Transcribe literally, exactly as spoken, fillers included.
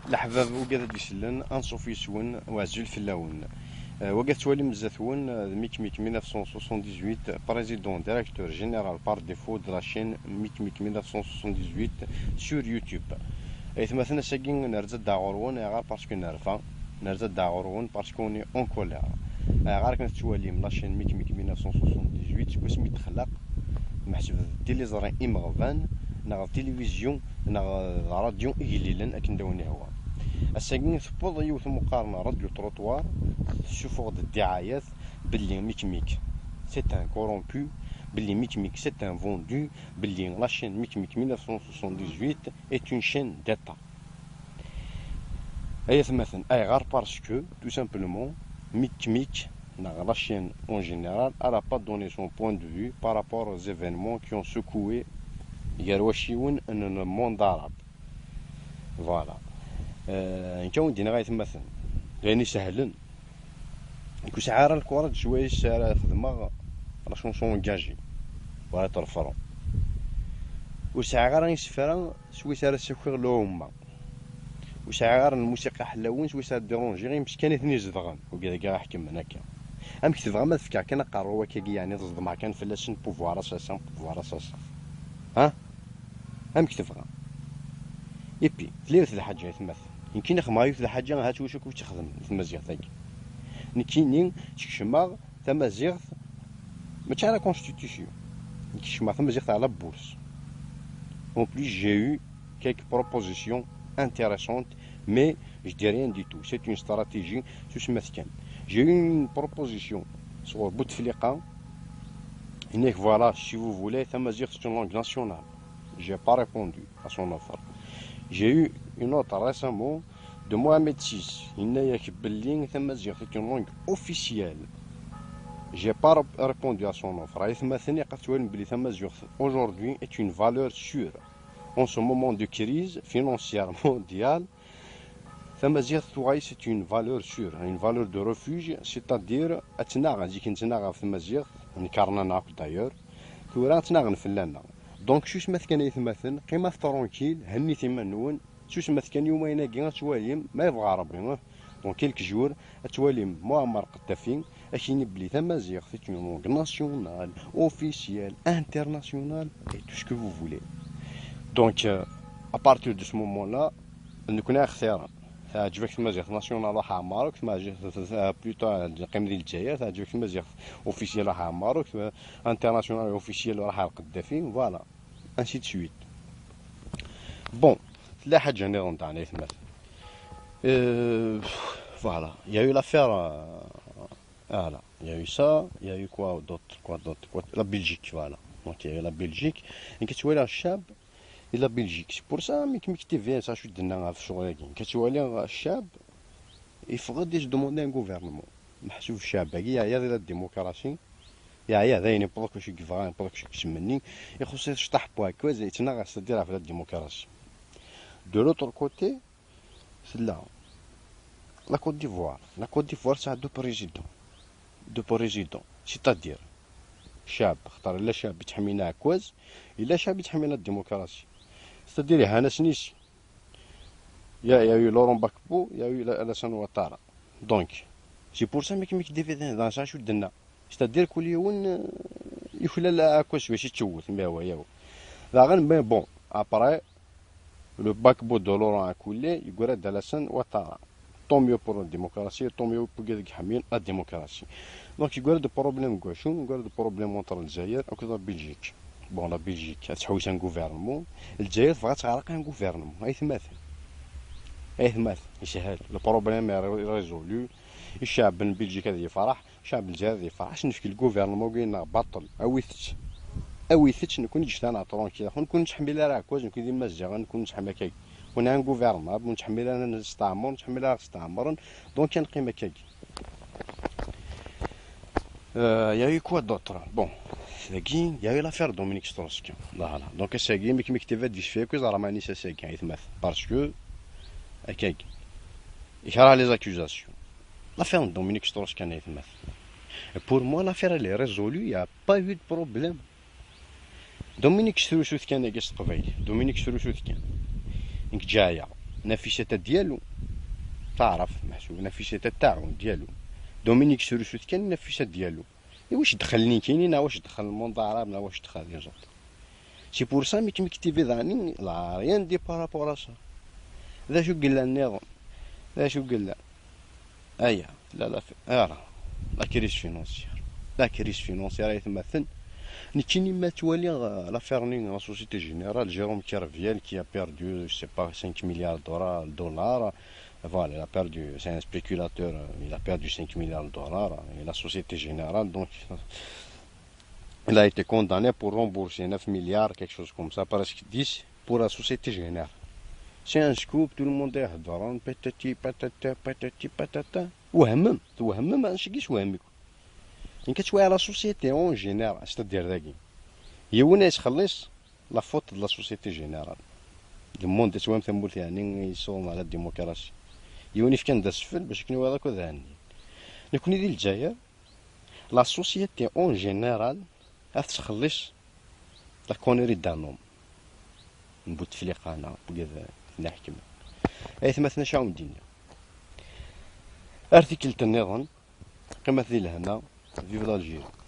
Leḥbab wigad ad d-isellen, anṣuf yes-wen, uɛzul fell-awen. Eh, wagi tettwalim zdat-wen, eh, d Mikmik mille neuf cent soixante-dix-huit, président directeur général par défaut de la chaîne Mikmik mille neuf cent soixante-dix-huit sur YouTube. Aytmaten, ass-agi nerza-d ɣur-wen, ayɣer? Parce que nerfa. Nerza-d ɣur-wen parce qu'on est en colère. Ayɣer akken tettwalim la chaîne Mikmik mille neuf cent soixante-dix-huit seg wasmi d-texlaq, meḥsub d tiliẓri imeɣban, neɣ d tilivizyu, neɣ d radyu igellilen akken d awen-ihwa. Ass-agi tewweḍ yiwet meqqar n radyu trottoir, tessuffeɣ-d ddiɛayat belli Mikmik c'est un corrompu, belli Mikmik c'est un vendu, belli la chaîne Mikmik mille neuf cent soixante-dix-huit est une chaîne d'État. Ay atmaten, ayɣer? Parce que, tout simplement, Mikmik, neɣ la chaîne en général, elle a pas donné son point de vue par rapport aux événements qui ont secoué gar wacciwen n le monde arabe. Voilà. Euh, nekk awen-d-iniɣ ay atmaten, d ayen isehlen. Nekk ur sɛiɣ ara lkuṛaǧ swayes ara xedmeɣ la chanson engagée, wala t refrain. Ur sɛiɣ ara isefra swayes ara ssakiɣ lɛumma. Ur sɛiɣ ara lmusiqa ḥlawen swayes ara ddiṛunjiɣ imeskan i ten-izedɣen, wigi dagi ara ḥekmen akka. Amek tebɣam ad fkeɣ kan aqerru akkagi, yeɛni ad ẓedmeɣ kan fell-asen pouvoir assassin, pouvoir assassin? Ha? Amek tebɣam? Ipi, tella yiwet lḥaǧa, ay atmaten. Nekkini xedmeɣ yiwet lḥaǧa, ahat ulac akk ur tt-ixdem tmaziɣt-agi. Nekkini skecmeɣ tamaziɣt, mačči à la constitution. Nekk kecmeɣ tamaziɣt à la bourse. En plus, j'ai eu quelques propositions intéressantes, mais je dis rien du tout. C'est une stratégie, susmet kan. J'ai eu une proposition sɣur Bouteflika. Yenna-k, voilà, si vous voulez, tamaziɣt c'est une langue nationale. J'ai pas répondu à son offre. J'ai eu une autre récemment de Mohamed six. Yenna-yak belli tamaziɣt est une langue officielle. J'ai pas rep-, répondu à son offre. Ay atmaten, ilaq ad twalim belli tamaziɣt aujourd'hui est une valeur sûre. En ce moment de crise financière mondiale, tamaziɣt tuɣal c'est une valeur sûre, une valeur de refuge, c'est-à-dire ad ttnaɣen, zik nettnaɣ ɣef tmaziɣt, nekkarnen akk d'ailleurs, tura ttnaɣen fell-aneɣ. Donc susmet kan ay atmaten, qqimet tranquille, hennit iman-nwen, susmet kan i umayen-agi ad twalim, ma yebɣa Rebbi, eh. Donc quelques jours, ad twalim Muammar Qeddafi, ad k-yini belli tamaziɣt c'est une langue nationale, officielle, internationale, et tout ce que vous voulez. Donc, euh, à partir de ce moment-là, nekkni ixtiren. Teɛǧeb-ak tmaziɣt nationale, ruḥ ɛemmer akk, tmaziɣt, euh, plutôt, euh, qqim di Lezzayer, teɛǧeb-ak tmaziɣt officielle, ruḥ ɛemmer akk, euh, internationale, officielle, ruḥ ar Qeddafi, voilà. Ainsi de suite. Bon, tella ḥaǧa nniḍen daɣen ay atmaten. Euh, voilà, il y a eu l'affaire, euh, voilà, il y a eu ça, il y a eu quoi d'autre, quoi d'autre, quoi, la Belgique, voilà. Donc il y a eu la Belgique. Nekk ttwaliɣ ccab et la Belgique. C'est pour ça Mikmik T V, ça, je suis dedans, ɣef ccɣel-agi. Nekk ttwaliɣ ccab, il faudrait se demander un gouvernement. Meḥsub ccab-agi yeɛya di la démocratie. Yeɛya dayen, iwweḍ akk acu i yebɣa, iwweḍ akk acu i yesmenni. Ixuṣ-it cṭaḥ n waɛekkaz, yettnaɣ, c'est-à-dire, ɣef la démocratie. De l'autre côté, tella la Côte d'Ivoire. La Côte d'Ivoire tesɛa deux présidents. Deux présidents. C'est-à-dire, ccab, xaṭer yella ccab yettḥemmin aɛekkaz, yella ccab yettḥemmin la démocratie. C'est-à-dire, ihan-asen isi. Il y a, il y a eu Laurent Gbagbo, il y a eu Alassane Ouattara. Donc, c'est pour ça Mikmik T V dans sa chute de na. C'est-à-dire que les gens, euh, ils veulent la cause, c'est tout, mais ouais, ouais. Daɣen, mais bon, après, le Gbagbo de Laurent a coulé, il y a Alassane Ouattara. Tant mieux pour la démocratie, tant mieux pour la démocratie. Donc, il y a des problèmes gauchons, il y a des problèmes entre le Zaïre et la Belgique. Bon, la Belgique, elle a un gouvernement. Le Zaïre, il y a un gouvernement. Ay atmaten. Ay atmaten. Le problème est résolu. Ccɛeb n Belgique ad yefreḥ, ccɛeb n Lezzayer ad yefreḥ, ad s-nefk lgouvernement-agi-nneɣ baṭel. Awit-t. Awit-t, nekkni ǧǧet-aneɣ tranquille. Nekkni ur nettḥemmil ara aɛekkaz, nekkni d imaziɣen, nekkni ur nettḥemmil akka. Nekkni un gouvernement, ur nettḥemmil ara nesteɛmer, ur nettḥemmil ara ɣ-steɛmren, donc ad neqqim akkagi. Euh, il y a eu quoi d'autre? Bon, dagi, il y a eu l'affaire Dominique Strauss-Kahn. Voilà. Donc, ass-agi, Mikmik T V ad d-yecfi akk iẓra mani s ass-agi, ay atmaten. Parce que, akkagi, il y a les accusations. L'affaire Dominique Strauss-Kahn, ay atmaten. Et pour moi, l'affaire, elle est résolue, il y a pas eu de problème. Dominique Strauss-Kahn, ay s teqbaylit. Dominique Strauss-Kahn. Nekk ǧǧayeɣ. Nafisa Diallo, taɛrabt meḥsub, Nafisa Taɛun Diallo. Dominique Srusut kan, Nafisa Diallo. I wac dxel nekkini, neɣ wac dxel le monde arabe, neɣ wac dxel les autres? C'est pour ça mi kem-iktivi daɣen, la rien de par rapport à ça. D acu yellan nniḍen? D acu yellan? Aya, la, la, ara, la crise financière. La crise financière, ay tmaten. Nekkini ma ttwaliɣ, euh, l'affaire-nni, la Société Générale, Jérôme Kerviel qui a perdu, je sais pas, cinq milliards de dollars, dollars. Voilà, il a perdu, c'est un spéculateur, euh, il a perdu cinq milliards de dollars, et la Société Générale, donc, il a été condamné pour rembourser neuf milliards, quelque chose comme ça, presque dix, pour la Société Générale. C'est un scoop, tout le monde est dans patati, patata, patati, patata. Wehmem, twehmem, ansi i s-wehmem. Nekk ad ttwaliɣ la société en général, c'est-à-dire dagi. Yiwen ad yesxelliṣ la faute de la Société Générale. Le monde, ad twehmem tamurt yeɛni yessuḍen ɣer la démocratie. Yiwen yefkan d asfel bac akken wayeḍ akk ad hennin. Nekni di Lezzayer, la société en général ad tettxelliṣ la connerie d'un homme. N Bouteflika neɣ wigad n iḥekmen. Ay atmaten, acu ara wen-d-iniɣ? Ar tikkelt nniḍen, qqimet di lehna, vive l'Algérie.